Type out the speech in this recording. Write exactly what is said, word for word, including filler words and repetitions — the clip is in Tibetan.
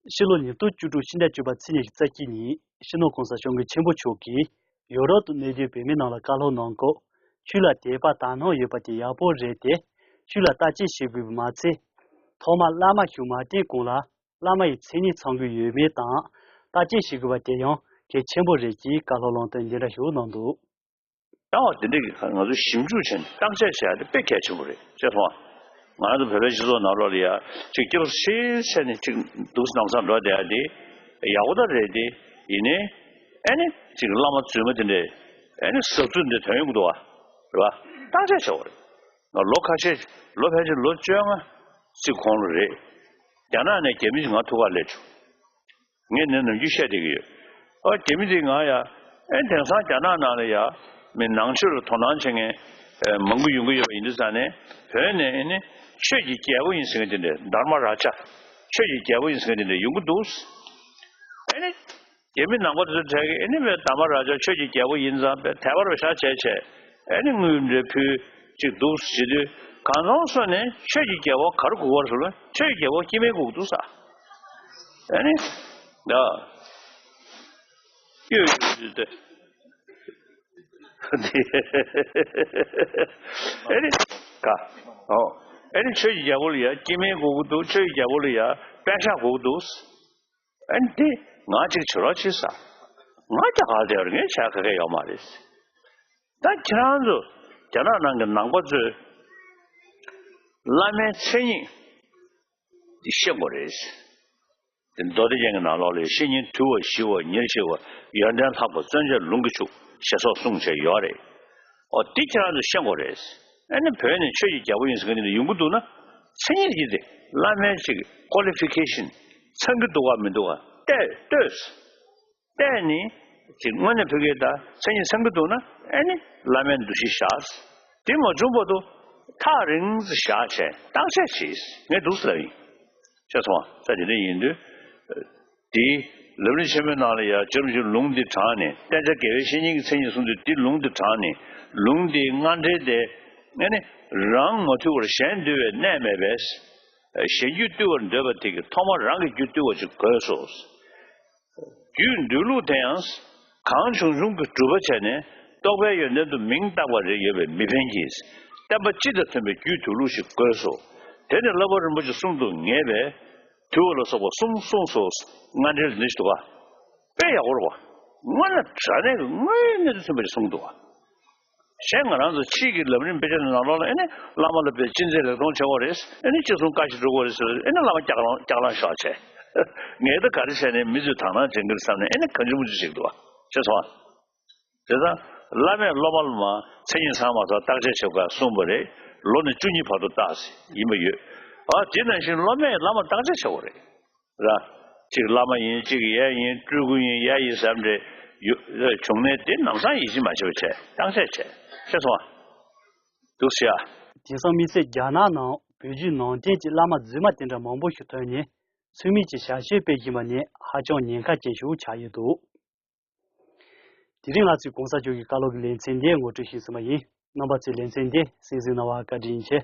ཕྱི་ལོ་ཉིས་སྟོང་བཅུ་དྲུག་ཕྱི་ཟླ་བཅུ་པ་ཚེས་ཉི་ཤུ་རྩ་གཅིག་ཉིན་སྤྱི་ནོར་གོང་ས་སྐྱབས་མགོན་ཆེན་པོ་མཆོག་གིས་ཡོ་རོབ་ཏུ་གནས་སྡོད་བོད་མི་རྣམས་ལ་བཀའ་སློབ་གནང་སྐབས། ཆོས་ལ་དད་པ་དག་སྣང་ཡོད་པ་དེ་ཡག་པོ་རེད་དེ། ཆོས་ལ་བརྟག་དཔྱད་བྱེད་དགོས་པ་མ་ཚད། ཐོག་མར་བླ་མ་ཞིག་མ་བསྟེན་གོང་ལ་བླ་མ་ཡི་མཚན་ཉིད་ཚང་དགོས་ཡོད་མེད་དང་བརྟག་དཔྱད་བྱེད་དགོས་པ་དེ་ཡང་གལ་ཆེན་པོ་རེད་ཅེས་བཀའ་སློབ་གནང་སྟེ་འདི་འདྲ་ཞིག་གནང་འདུག། ལྟ་བ་འདི་འདྲ་གི་ང་ཚོ་ཞིབ་འཇུག་བྱས་ནས་བརྟག་དཔྱད་བྱས་ཏེ་དཔེ་གལ་ཆེན་པོ་རེད། ཤེས་སོང་ང་། ང་རང་ཚོ་བོད་པའི་སྤྱི་ཚོགས་ནང་ལོགས་ལ་ཡ་ཅིག་སྐྱེ་བོ་ཤེས་བྱས་ནས་ཅིག་འདུག་ནམ་སང་འགྲོ་བསྡད་ཡ་དེ་ཡག་པོ་ད་རེད་དེ། ཡིན་ནའི་ཨེ་ནི་ཅིག་བླ་མ་རྫུན་མ་དེ་འདྲས་ཨེ་ནི་ཟབ་ཚུལ་འདི་དོན་ཡོང་གི་འདུག་བ། རེད་བ། བརྟག་དཔྱད་བྱ་བ་རེད། ང་ལོ་ཁ་ཤས་ལོ་ཕལ་ཆེར་ལོ་བཅོ་ལྔ་ཅིག་གོང་ལ་རེད། རྒྱ་ནག་ནས་རྒྱ་མི་ཞིག་ང་ཐུག་གར་སླེབས་བྱུང་། ངས་ནི་ནམ་རྒྱུན་བཤད་བསྡད་ཀྱི་ཡོད། ཨ་རྒྱ་མི་དེ་ང་ཡ། ཨེ་དེང་སང་རྒྱ་ནག་ནང་ལ་ཡ། མི་ནང་ཆོས་ལ་དོ་སྣང་བྱེད་མཁན། ཨེ་མང་པོ་ཡོང་གི་ཡོད་པ་ཡིན་དུས་ཙང་ནས། བོད་ནས་ཨེ་ནི་ཆོས་ཀྱི་རྒྱལ་པོ་ཡིན་ཟེར་མཁན་དེ་འདྲ་དྷརྨ་རཱ་ཇ། ཆོས་ཀྱི་རྒྱལ་པོ་ཡིན་ཟེར་མཁན་དེ་འདྲ་ཡོང་གི་འདུག། ཨེ་ནི། རྒྱ་མི་ནང་པ་དེ་ཚོ་གྲས་ཀྱིས་ཨེ་ནི་བའི་དྷརྨ་རཱ་ཇ་ཆོས་ཀྱི་རྒྱལ་པོ་ཡིན་ཙང་བའི་དད་པ་རུ་བཞག་བྱས་བྱས། ཨེ་ནི་དངུལ་འདྲ་ཕུལ་ཅིག་འདུག་ཟེར་དུས། གང་ཚང་སོ་ནས་ཆོས་ཀྱི་རྒྱལ་པོ་ག་རེ་དགོས་པ་རེད་ཟེར་ན། ཆོས་ཀྱི་རྒྱལ་པོ་སྐྱེ་དམན་དགོས་ཀྱི་འདུག་ས། ཨེ་ནི། ཡ། ཡོད་ཡོད་ཡོད་དེ། ཨེ་ནི། ག་ཨོ། ཨེ་ནི་ཆོས་ཀྱི་རྒྱལ་པོ་ལ་ཡ་སྐྱེ་དམན་དགོས་ཀྱི་འདུག། ཆོས་ཀྱི་རྒྱལ་པོ་ལ་ཡ་པད་ཤག་དགོས་ཀྱི་འདུག། ཨ་ནི་དེ་ང་གཅིག་བྱེད་རོགས་བྱེད་ས། ང་རྒྱ་གར་བསྡད་པར་ངས་བྱ་ག་གེ་ཡོད་མ་རེད། ད་ཁྱེད་རང་ཚོ་རྒྱ་ནག་ནང་གི་ནང་པ་ཚོས་བླ་མའི་མཚན་ཉིད་འདི་ཤེས་དགོས་རེད། དེ་མདོ་སྡེ་རྒྱན་གྱི་ནང་ལོགས་ལ་བཤེས་གཉེན་དུལ་བ་ཞི་བ་ཉེར་ཞི་བ་ཡོན་ཏན་ལྷག་པ་བརྩོན་བཅས་ལུང་གིས་ཕྱུག་ཞེས་སོགས་གསུངས་བྱས་ཡོད་རེད། ཨོ་དེ་ཁྱེད་རང་ཚོས་ཤེས་དགོས་རེད། ཨ་ནི་བོད་ནས་ཆོས་ཀྱི་རྒྱལ་པོ་ཡིན་ཟེར་མཁན་དེ་འདྲ་ཡོང་གི་འདུག་ན། མཚན་ཉིད་ཀྱི་དེ་བླ་མའི་ཅིག་ཀོ་ལི་ཕི་ཀེ་ཤན་ཚང་གི་འདུག་ག་མི་འདུག་ག་བལྟས་ལྟོས། བལྟས་ནས་ཅིག་དངོས་གནས་བོད་སྐད་དང་མཚན་ཉིད་ཚང་གི་འདུག་ན། ཨ་ནི་བླ་མའི་འདུ་ཤེས་བཞག། དེ་མ་བྱུང་བར་དུ་ཐག་རིང་ཙམ་བཞག་བྱས་བརྟག་དཔྱད་བྱས། ངས་འདུག་ཟེར་ལབ་ཡིན། ཤེས་སོང་ང་། ས་དེ་འདྲ་ཡིན་དུས། དེའི་ལམ་རིམ་ཆེན་མོའི་ནང་ལ་ཡང་རྗེ་རིན་པོ་ཆེས་ལུང་འདི་དྲངས་ནས། བསྟེན་བྱ་དགེ་བའི་བཤེས་གཉེན་གྱི་མཚན་ཉིད་གསུངས་དུས། དེ་ལུང་འདི་དྲངས་ནས་ལུང་འདིའི་སྔ་འགྲེལ་དེ། ཨ་ནི་རང་མ་ཐུལ་བར་གཞན་འདུལ་བའི་གནད་མེད་པས། གཞན་རྒྱུད་བཏུལ་བར་འདོད་པ་དེ་གིས་ཐོག་མར་རང་གི་རྒྱུད་བཏུལ་བ་ཅིག་དགོས་སོ། རྒྱུད་འདུལ་ལུགས་དེ་ཡང་། གང་བྱུང་བྱུང་གིས་སྒྲུབ་པ་བྱས་ནས། རྟོགས་པའི་ཡོན་ཏན་དུ་མིང་བཏགས་པ་རེ་ཡོད་པས་མི་ཕན་གྱི། བསྟན་པ་སྤྱི་དང་མཐུན་པའི་རྒྱུད་བཏུལ་ལུགས་ཤིག་དགོས་སོ། དེ་ནི་བསླབ་པ་རིན་པོ་ཆེ་གསུམ་དུ་ངེས་པས། དུལ་བ་ལ་སོགས་པ་གསུམ་གསུངས་སོ། སྔ་འགྲེལ་འདི་ཞིག་འདུག་ག་དཔེ་ཡག་པོ་རེད་པ། དངོས་གནས་དྲང་གནས་ཀྱི་དངོས་གནས་དང་མཐུན་པ་ཞིག་གསུངས་འདུག་ག་གཞན་ང་རང་ཚོ་ཕྱིས་ཀྱི་ལམ་རིམ་དཔེ་ཆ་ནང་ལོགས་ལ། ཨེ་ནི་བླ་མ་ལ་དཔེ་ཅི་མཛད་ལེགས་མཐོང་བྱེད་དགོས་རེད། ཨེ་ནི་ཅི་གསུང་བཀའ་ཞིག་སྒྲུབ་དགོས་རེད་ཟེར། ཨེ་ནི་བླ་མ་སྐྱག་ལང་སྐྱག་ལང་ཤོར་བྱས། ངས་ད་ག་རེ་བྱས་ནས་མི་ཚོས་དག་སྣང་བྱེད་ཀྱི་རེད་བསམ་ནས། ཨེ་ནི་གང་བྱུང་མང་བྱུང་བྱེད་ཀྱི་འདུག་ག་ཤེས་སོང་ང་། དེ་ཙང་བླ་མས་སློབ་མ་ལ་མར་མཚན་ཉིད་ཚང་མ་ཚང་བརྟག་དཔྱད་བྱེད་དགོས་གསུངས་པ་རེད། ལོ་ནས་བཅུ་གཉིས་བར་དུ་བརྟག་ཟེར་ཡིན་པ་ཡོད། ཨ་དེ་ནང་བཞིན་སློབ་མས་བླ་མ་བརྟག་དཔྱད་བྱེད་དགོས་རེད། ར། གཅིག་བླ་མ་ཡིན། གཅིག་ཡ་ཡིན། སྤྲུལ་སྐུ་ཡིན། ཡ་ཡིན་བསམ་འདྲ་ཡོད་བྱུང་ནས། དེ་ནམ་སང་ཡིད་ཆེས་མ་བྱེད་པ་བྱས། བརྟག་དཔྱད་བྱས། ཤེས་སོང་ང་། འདུག་ཟེར་ཡ། དེང་སང་དམིགས་བསལ་རྒྱ་ནག་ནང་བོད་བརྒྱུད་ནང་བསྟན་གྱི་བླ་མ་རྫུན་མ་དེ་འདྲ་མང་པོ་ཞིག་ཐོན་ནས། ཚུལ་མིན་གྱི་ཞལ་བཤད་སྤེལ་བཞིན་པ་ནི་ཧ་ཅང་ཉེན་ཁ་ཅན་ཞིག་ཆགས་ཡོད་འདུག། དེ་རིང་ང་ཚོས་གོང་ས་མཆོག་གི་བཀའ་སློབ་ཀྱི་ལེ་ཚན་འདི་ངོ་སྤྲོད་ཞུས་ཟིན་པ་ཡིན། རྣམ་པ་ཚོས་ལེ་ཚན་འདི་གསན་གཟིགས་གནང་བར་བཀའ་དྲིན་ཆེ།